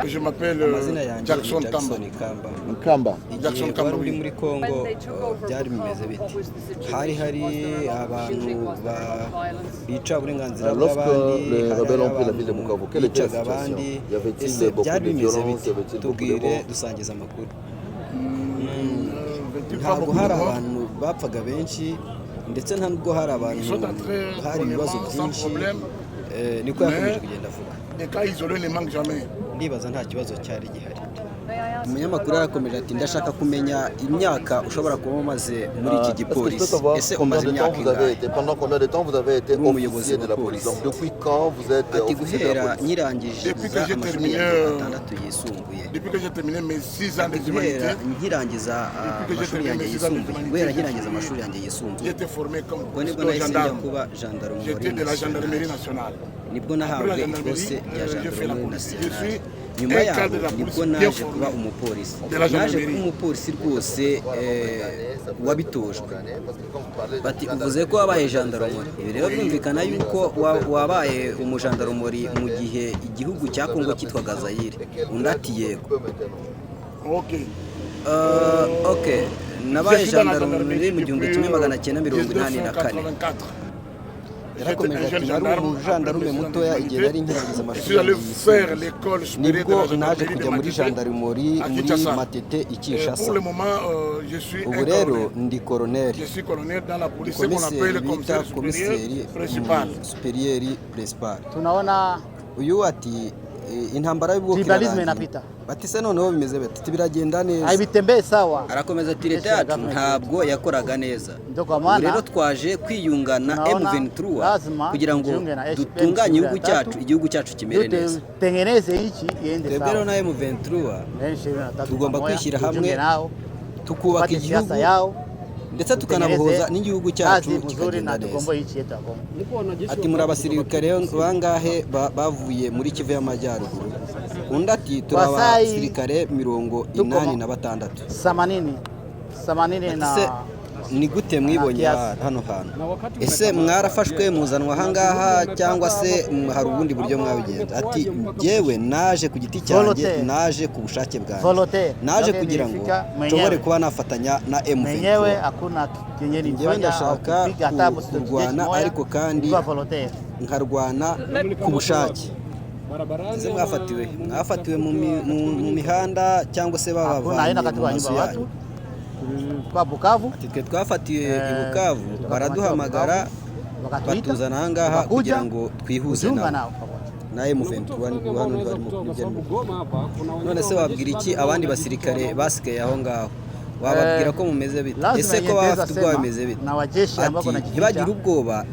Je m'appelle Amazina yanjye Jackson ni Tamba. Jackson Kamba. Nkamba. Jackson Igihe Kamba, wari uri oui. muri Congo byari bimeze bite? Hari abantu bica uburenganzira Lorsque bw'abandi, les hari rebelles ont pris la ville de abantu Bukavu, quelle était la bicaga situation? abandi. Y avait-il Ese beaucoup byari de bimeze violence? bite? Y avait-il beaucoup de Tubwire, morts? dusangize amakuru. Pas Ntabwo beaucoup de hari morts. abantu bapfaga benshi, ndetse nta nubwo hari abantu Ils sont entrés hari ibibazo bonnement, sans byinshi. problème. Niko yakomeje Mais kugenda avuga. des cas isolés ne manquent jamais. Ndibaza nta kibazo cyari gihari. Umunyamakuru yarakomeje ati: "Ndashaka kumenya imyaka ushobora kuba umaze muri iki Est-ce que je peux gipolisi. savoir Ese combien umaze de temps imyaka vous avez ingahe?" été, pendant combien de temps vous avez été N'umuyobozi officier de wa la police? polisi. Donc depuis quand vous êtes Ati: officier de la "Guhera police? nkirangiza Depuis que j'ai amashuri terminé, yanjye 6 yisumbuye." Depuis que j'ai terminé mes 6 ans Ati: des "Guhera humanités, nkirangiza Depuis que j'ai amashuri terminé yanjye mes 6 ans des yisumbuye, humanités, guhera nkirangiza amashuri yanjye yisumbuye." j'ai été formé comme Ubwo nibwo nahise njya gendarme. kuba gendarmerie J'étais de la gendarmerie nationale. nationale. Nibwo nahawe Après la ikose gendarmerie, rya j'ai fait la gendarmerie police. Je nationale. suis Nyuma un yaho cadre de la police nibwo bien naje kuba formé umupolisi. de la Naje kuba gendarmerie. umupolisi rwose wabitojwe. Bati: "Uvuze ko wabaye gendarmerie." Ibi rero byumvikana yuko wabaye umujandarumori mu gihe igihugu cya Kongo cyitwaga Zayire. Undi ati: "Yego." Ok. Ok, nabaye Je suis dans la gendarmerie mu gendarmerie 1984. 1984. Yarakomeje ati: "Nari umujandarume mutoya igihe nari nkirangiza amashuri yanjye yisumbuye, nibwo naje kujya muri gendarmerie muri Matete i Kinshasa. Ubu rero ndi koroneri, komiseri bita komiseri supérieur principal." Tunaona Uyu ati: "Intambara y'ubwoko tribalisme irarangiye." inapita. Bati: "Se noneho bimeze bite?" "Biragenda neza." Haibitembee sawa. Arakomeza ati: "Leta yacu ntabwo yakoraga neza. Ndio kwa Ubu maana rero twaje kwiyunga na tunaona M23 lazima kugira ngo tujiunge na dutunganye igihugu M23 cyacu, igihugu cyacu kimere neza." Tutengeneze nchi iende Twebwe rero sawa. na M23 M23 tugomba pamoja, kwishyira hamwe, tujiunge nao, tukubaka tupate igihugu, siasa yao, ndetse tukanabohoza n'igihugu cyacu kazi mzuri kikagenda na neza. tukomboe nchi yetu ya Kongo. Ati: "Muri abasirikare bangahe bavuye muri Kivu y'Amajyaruguru?" Undi ati: "Turi Wasai abasirikare 86." Themanini themanini Ati: na "Se ni gute mwibonye na kiasi. hano hantu? Ese mwarafashwe muzanwa ahangaha cyangwa se hari ubundi buryo mwabigenza?" Ati: "Jyewe naje ku giti cyanjye, Volontaire. naje ku bushake bwanjye, Volontaire. naje Yote kugira ngo nilifika mwenyewe. nshobore kuba nafatanya na M23." Mwenyewe hakuna kenye Njyewe nilifanya au ndashaka kupiga hata jeshi kurwana, moja, ariko kandi nilikuwa volontaire. nkarwana ku bushake. Ese mwafatiwe mu mihanda cyangwa se Hakuna babavanye aina mu katika mazu nyumba yanyu? watu tulikuwa Bukavu. Ati: "Twe twafatiwe i Bukavu, tukakamatiwa baraduhamagara, Bukavu, wakatuita, batuzana ahangaha tukakuja kugira ngo twihuze kujiunga nabo nao pamoja. na M23." Nibwo hano barimo kubyina. None se wabwira iki abandi basirikare basigaye aho ngaho? Wababwira ko mumeze bite? Lazima Ese ko baba yendeza bafite ubwoba, sema bimeze bite? na wajeshi ambao Ati: wanajificha. "Ntibagire ubwoba,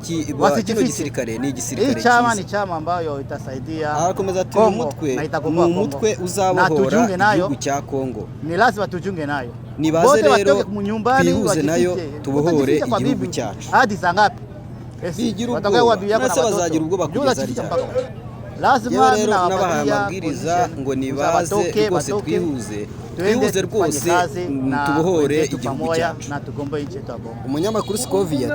kino Wasijifiche. gisirikare ni Hii igisirikare chama ni cyiza." chama ambayo itasaidia Arakomeza ati: "Uyu Kongo mutwe na ni itakomboa Kongo. umutwe Na uzabohora tujiunge nayo, igihugu cya Kongo. ni lazima tujiunge nayo. Nibaze Wote rero watoke nyumbani twihuze nayo, wajifiche. tubohore Utajificha kwa igihugu bibi cyacu." hadi saa ngapi? Esi, Bigira watakuwa ubwoba. bibi yako na None se watoto. bazagira ubwoba Juu kugeza utajificha ryari? mpaka wapi? Lazima Yewe mimi rero nabahaye nawapatia amabwiriza condition ngo za nibaze watoke, rwose, watoke, twihuze, tuende twihuze tufanye rwose, kazi na tubohore wenzetu igihugu pamoja cyacu. na tugomboe nchi yetu ya Kongo. Umunyamakuru Sikovi ati: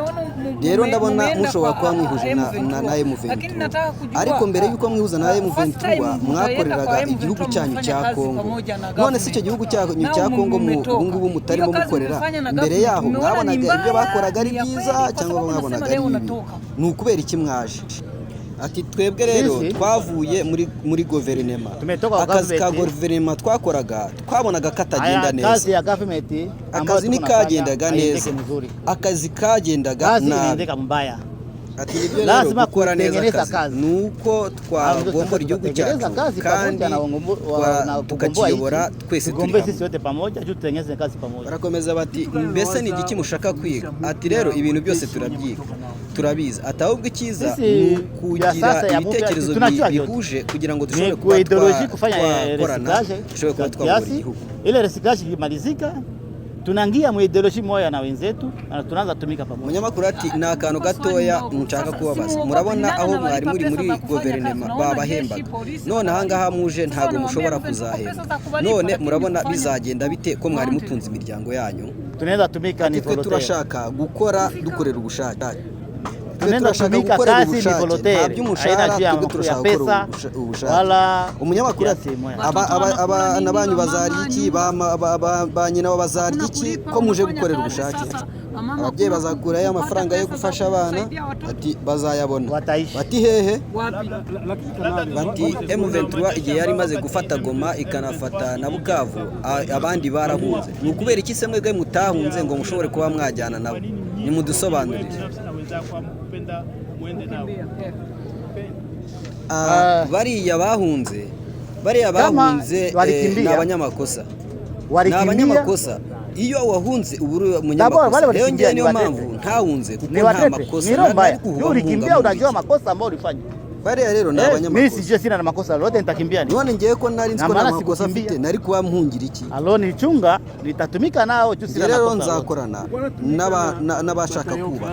"Rero ndabona mushobora kuba mwihuje na M23, ariko mbere y'uko mwihuza na M23 mwakoreraga igihugu cyanyu cya Kongo. None se icyo gihugu cyanyu cya Kongo ubu ngubu mutarimo mukorera, mbere yaho mwabonaga ibyo bakoraga ari byiza cyangwa mwabonaga ari bibi? Ni ukubera iki mwaje?" Ati: "Twebwe rero Sisi twavuye muri guverinema. tumetoka kwa Akazi ka government. guverinema twakoraga twabonaga katagenda Haya, neza. kazi ya government ambayo Akazi tuko nafanya ntikagendaga haiendeki neza, mzuri. akazi kagendaga Kazi nabi." inaendeka mbaya. Ati: "Nibyo rero, Lazima gukora neza kutengeneza akazi kazi. ni uko twagombora igihugu Tukatengeneza cyacu kazi kandi pamoja na na kukomboa tukakiyobora nchi. twese turi Tugombe hamwe." sisi wote pamoja juu tutengeneze kazi pamoja. Barakomeza bati: "Mbese ni igiki mushaka kwiga?" Ati: "Rero ibintu byose turabyiga, turabizi." Ati: "Ahubwo icyiza Sisi ni ya ukugira sasa ya mupya ibitekerezo tunajua vyote. bihuje kugira ngo dushobore Ni kuba kuideoloji kufanya twakorana, recyclage dushobore kuba kwa twabohora kiasi. igihugu." Ile recyclage ikimalizika, tunaingia mu ideoloji moja na wenzetu na tunaanza tumika pamoja. Umunyamakuru ati: "Ni akantu gatoya nshaka kubabaza. Murabona aho mwari muri guverinema babahembaga, none ahangaha muje ntabwo mushobora kuzahembwa. None murabona bizagenda bite ko mwari mutunze imiryango yanyu?" Tunaweza tumika ni Ati: "Twe volontaire. turashaka gukora dukorera ubushake." Tunaenda turashaka tumika gukorera kazi ni ubushake, nta volontaire, haina by'umushahara, juu ya twebwe ya turashaka gukora pesa ubushake. wala Umunyamakuru ati kiasi moya. abana banyu bazarya iki, ba nyina bo bazarya iki, ko muje gukorera ubushake? Ababyeyi bazakurayo amafaranga yo gufasha abana? Ati bazayabona. Wataishi. Bati hehe? Wapi? Bati M23 igihe yari imaze gufata Goma ikanafata na Bukavu, abandi barahunze. Ni ukubera iki se mwebwe mutahunze ngo mushobore kuba mwajyana nabo? Nimudusobanurire. Bariya bahunze, bariya Kama bahunze, walikimbia. ni abanyamakosa, ni Walikimbia. abanyamakosa. Iyo wahunze uba uri D'abord, wale umunyamakosa. Rero walikimbia ngewe ni niyo watete. mpamvu ntahunze, kuko Ni nta watete, makosa ni roho mbaya. nari kuhuba Yule ulikimbia mpunga mu unajua biki. makosa ambayo ulifanya. Bariya rero ni Mimi abanyamakosa. sijue, sina na makosa lolote, nitakimbia ni. None ngewe ko nari nzi ko Na nta maana makosa sikukimbia. mfite, nari kuba mpungira iki? Alo nichunga, nitatumika nao juu Njye sina na rero kosa lolote. nzakorana n'abashaka kubaka.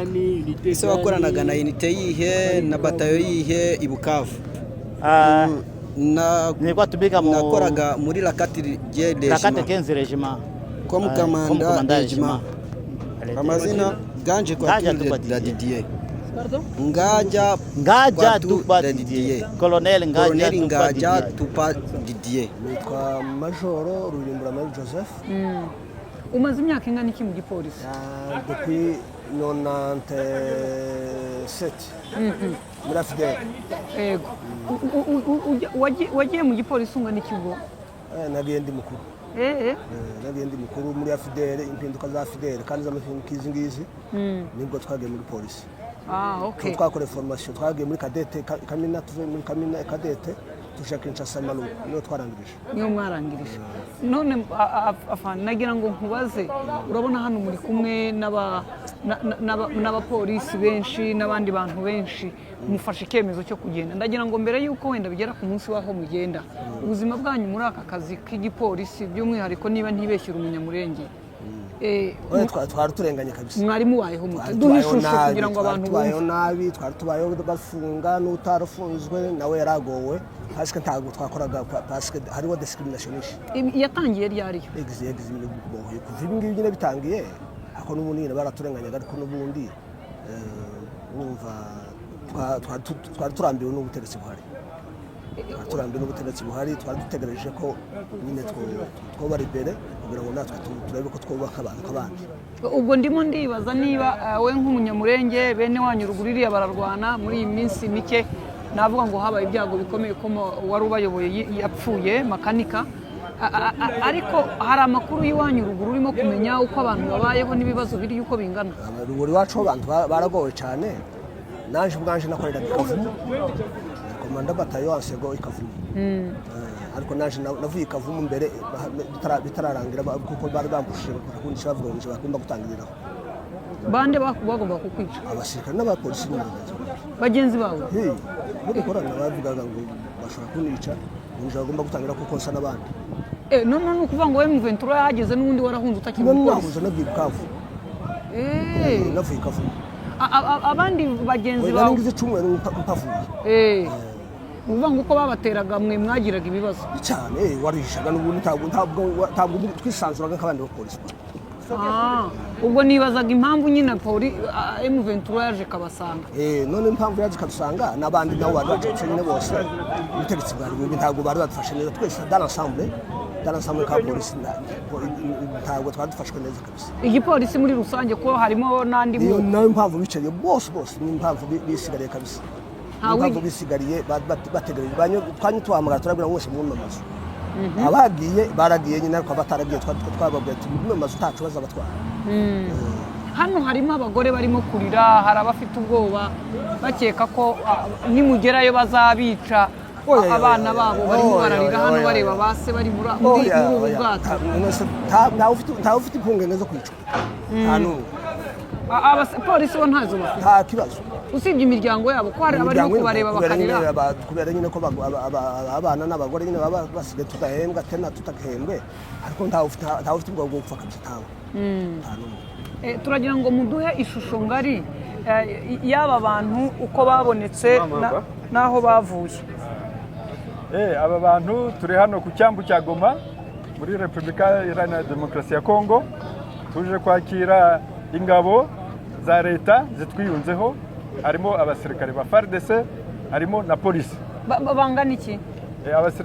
Ese wakoranaga na unité yihe, na batayo yihe i Bukavu? Nilikuwa tumika mu Nakoraga muri la 4 la 4 régiment. 15 régiment. Comme Comme commandant commandant régiment. régiment. Amazina Ganje Ngaja Kwatu Tupa la Didier. Didier. Ngaja Ngaja Kwatu Tupa la Didier. Didier. Colonel Ngaja Colonel Tupa Ngaja Didier. Tupa Didier. Nitwa Majoro Rulimbura Marie Joseph. Umaze imyaka ingana iki mu gipolisi? Depuis 97 muri AFDL. Yego. Wagiye mu gipolisi ungana iki ubwo? Nagiye ndi mukuru. Nagiye ndi mukuru muri AFDL, impinduka za AFDL kandi z'amahinduka izi ngizi, nibwo twagiye muri polisi. Ah, okay. Twakoreye formation, twagiye muri cadette Kamina, tuvuye muri Kamina cadette tuja Kinshasa Maluku, niyo twarangirije. Niyo mwarangirije. None afande, nagira ngo nkubaze, urabona hano muri kumwe n'abapolisi benshi n'abandi bantu benshi, mufashe icyemezo cyo kugenda. Ndagira ngo mbere y'uko wenda bigera ku munsi w'aho mugenda, ubuzima bwanyu muri aka kazi k'igipolisi, by'umwihariko niba ntibeshyura umunyamurenge, Oya, twari turenganye kabisa. Mwari mubayeho mute? Twari Duhe tubayeho ishusho nabi, kugira ngo twari abantu tubayeho bumve. nabi, twari tubayeho bafunga, n'utarafunzwe nawe yaragowe, parce que ntabwo twakoraga, parce que hariho discrimination nyinshi. Yatangiye ryariyo? Egizi egizi bohe kuva ibi ngibi nyine bitangiye, ariko n'ubundi nyine baraturenganyaga, ariko n'ubundi urumva twari turambiwe n'ubutegetsi buhari, twari turambiwe n'ubutegetsi buhari, twari dutegereje ko nyine twoba libéré kugira ngo natwe turebe ko twubaka abantu nk'abandi. Ubwo ndimo ndibaza niba we nk'umunyamurenge, bene wanyu ruguru iriya bararwana muri iyi minsi mike, navuga ngo habaye ibyago bikomeye ko wari ubayoboye yapfuye Makanika. Ariko hari amakuru y'iwanyu ruguru urimo kumenya uko abantu babayeho n'ibibazo biri uko bingana? Ruguru iwacu abantu baragowe cyane. Naje ubwanje nakoreraga i Kavumu, commandant bataillon second i Kavumu. Ariko naje navuye i Kavumu mbere bitararangira, kuko bari bambushije bakundisha bavuga ngo bagomba gutangiriraho. Bande bagomba kukwica? Abasirikare n'abapolisi n'umugenzi. Bagenzi bawe? Hey, bo dukorana bavugaga ngo bashobora kunyica, ngo nje bagomba gutangira kuko nsa n'abandi. None ni ukuvuga ngo M23 yahageze n'ubundi warahunze utakiri None umupolisi? nahuze navuye i Bukavu. Navuye i Kavumu. Abandi bagenzi Nari bawe? ngize icyumweru mpavuye. Ni ukuvuga ngo uko babateraga mwe mwagiraga ibibazo? Cyane, warihishaga n'ubundi, ntabwo twisanzuraga nk'abandi bapolisi. Ah, ubwo nibazaga impamvu nyine M23 yaje ikabasanga. None impamvu yaje ikadusanga n'abandi nabo bari bacitse nyine bose, ubutegetsi bwari bubi, ntabwo bari badufashe neza twese dans l'ensemble ka polisi, ntabwo twari dufashwe neza kabisa. Igipolisi muri rusange, ko harimo n'andi Niyo moko? nayo mpamvu bicariye bose bose, niyo mpamvu bisigariye kabisa. Nta Niyo mpamvu bisigariye bategereje. Twanye tubahamagara, turabwira ngo bose mugume mu mazu. Abagiye baragiye nyine, ariko abataragiye twababwiye ati mugume mu mazu, ntacu bazabatwara. Hano harimo abagore barimo kurira, hari abafite ubwoba bakeka ko nimugerayo bazabica. Oya, oya, Abana oya, babo barimo oya, bararira oya, hano oya, bareba oya. base bari muri Oya, muri ubu oya. bwato. Ntawe ufite impungenge zo kwicwa, nta n'umwe. Abapolisi bo ntazo bafite? Nta kibazo. Usibye imiryango yabo, ko hari abarimo Imiryango nyine, kubareba kubera nyine bakarira. kubera nyine ko abana n'abagore nyine baba basigaye tudahembwa tena tutagahembwe, ariko ntawe ufite ubwoba bwo gupfa kabisa, ntawe, nta n'umwe. Turagira ngo muduhe ishusho ngari y'aba bantu, uko babonetse n'aho bavuye. Aba bantu turi hano ku cyambu cya Goma muri Repubulika Iharanira Demokarasi ya Kongo, tuje kwakira ingabo za leta zitwiyunzeho. Harimo abasirikare ba FARDC, harimo na polisi. Bangana iki? Abasirikare